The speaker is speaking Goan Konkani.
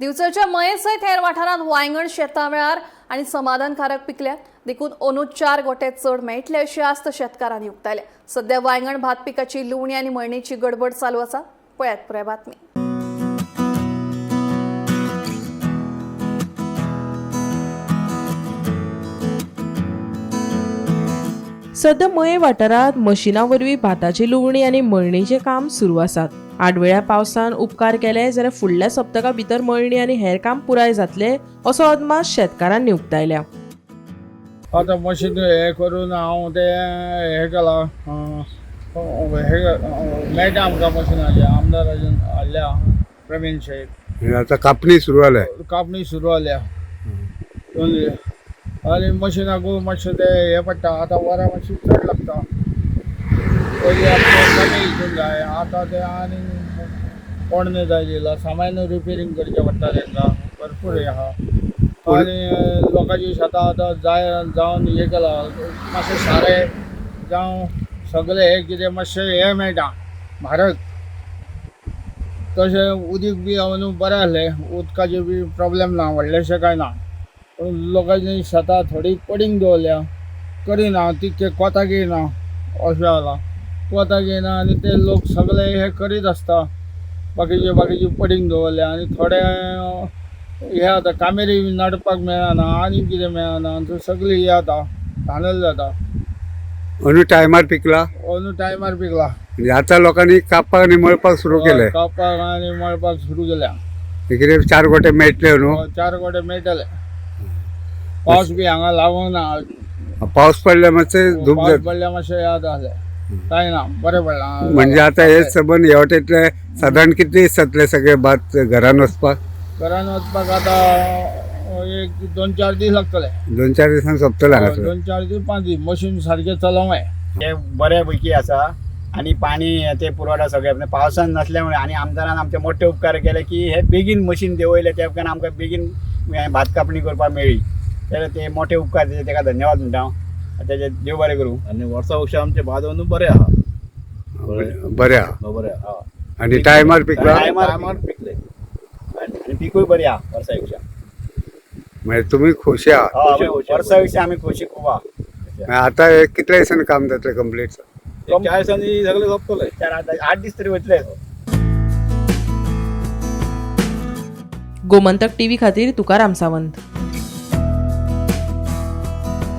दिवचलच्या मये सयत हेर वाठारांत वायंगण शेतां वेळार आनी समाधानकारक पिकल्यात देखून अंदू 4 गोटे चड मेळटले अशी आस्त शेतकारांनी उक्तायल्या. सध्या वायंगण भात पिकाची लुवणी आनी मळणीची गडबड चालू आसा. पळयात पुराय बातमी. सध्या मये वाठारांत मशिना वरवीं भाताची लुवणी आनी मळणीचें काम सुरू आसात. आडवेळ्या पावसान उपकार केले जाल्यार फुडल्या सप्तका भितर मळणी आनी हेर काम पुराय जातले असो अदमास शेतकारांनी उक्तायल्या. आतां मशीन हें करून हांव तें हें केलां, हें मेळटा आमकां मशिनाचें. आमदाराचें हाडल्या प्रवीण शेट. आतां कापणी सुरू जाल्या. कापणी सुरू जाल्या आनी मशिनाकूय मातशें तें हें पडटा. आतां वरां मातशी चड लागता. पयलीं आमकां कमी हितून जाय, आतां तें आनी पोरणें जाय दिलां. सामान्य रिपेरींग करचें पडटा तांकां, भरपूर हें आहा. आनी लोकांची शेतां आतां जाय जावन हें केलां, मातशें सारें जावं सगळें हें कितें मातशें हें मेळटा म्हारग. तशें उदीक बी अंदू बरें आसलें, उदकाचें बी प्रोब्लेम ना व्हडलेशें कांय ना. पूण लोकांची शेतां थोडीं पडींग दवरल्या, करिना तितकें कोताक येयना अशें जालां. कोताक येयना आनी ते लोक सगळे हे करीत आसता. बाकीचे बाकीचे पडींग दवरल्या आनी थोडे हे आतां कामेरी नडपाक मेळना आनी कितें मेळना, सगळें हें जाता, धांदल जाता. अंदू टायमार पिकला. अंदू टायमार पिकला. म्हणजे आतां लोकांनी कापपाक आनी मळपाक सुरू केलें. कापपाक आनी मळपाक सुरू केल्या. कितें 4 गोटे मेळटले न्हू? 4 गोटे मेळटले. पावस बी हांगा लागूंक ना. पावस पडल्यार मातशें धूप पावस जाता. पडल्यार मातशें याद आसलें, कांय ना, बरें पडलां. म्हणजे आतां हे सबंद ह्या वाटेंतले सादारण कितले दीस जातले सगळे भात घरान वचपाक? घरान वचपाक आतां एक 2-4 दीस लागतले. 2-4 दिसांक सोंपतले हांगासर. 2-4 दीस 5 दीस मशीन सारकें चलोवंक जाय. ते बऱ्या पैकी आसा आनी पाणी ते पुरवठा सगळे पावसान नासल्या मुळे आनी आमदारान आमचे मोठे उपकार केले की हे बेगीन मशीन देंवयले, त्या उपरांत आमकां बेगीन भात कापणी करपाक मेळ्ळी. तर ते मोठे उपकार तेजे, तेका धन्यवाद म्हणटा हांव. तेजे देव बरें करूं. आनी वर्सा वर्सा आमचें भात अंदू बरें आहा. बरें आहा. बरें आहा. आनी टायमार पिकला. टायमार पिकले आनी पिकूय बरी आहा वर्सा पेक्षा. म्हणजे तुमी खोशी आहा. वर्सा पेक्षा आमी खोशी खूब आहा. आतां हे कितल्या दिसांनी काम जातलें कंप्लीट? 4 दिसांनी सगळें सोंपतलें. 4-8 दीस तरी वतले. गोमंतक टीव्ही खातीर तुकाराम सावंत.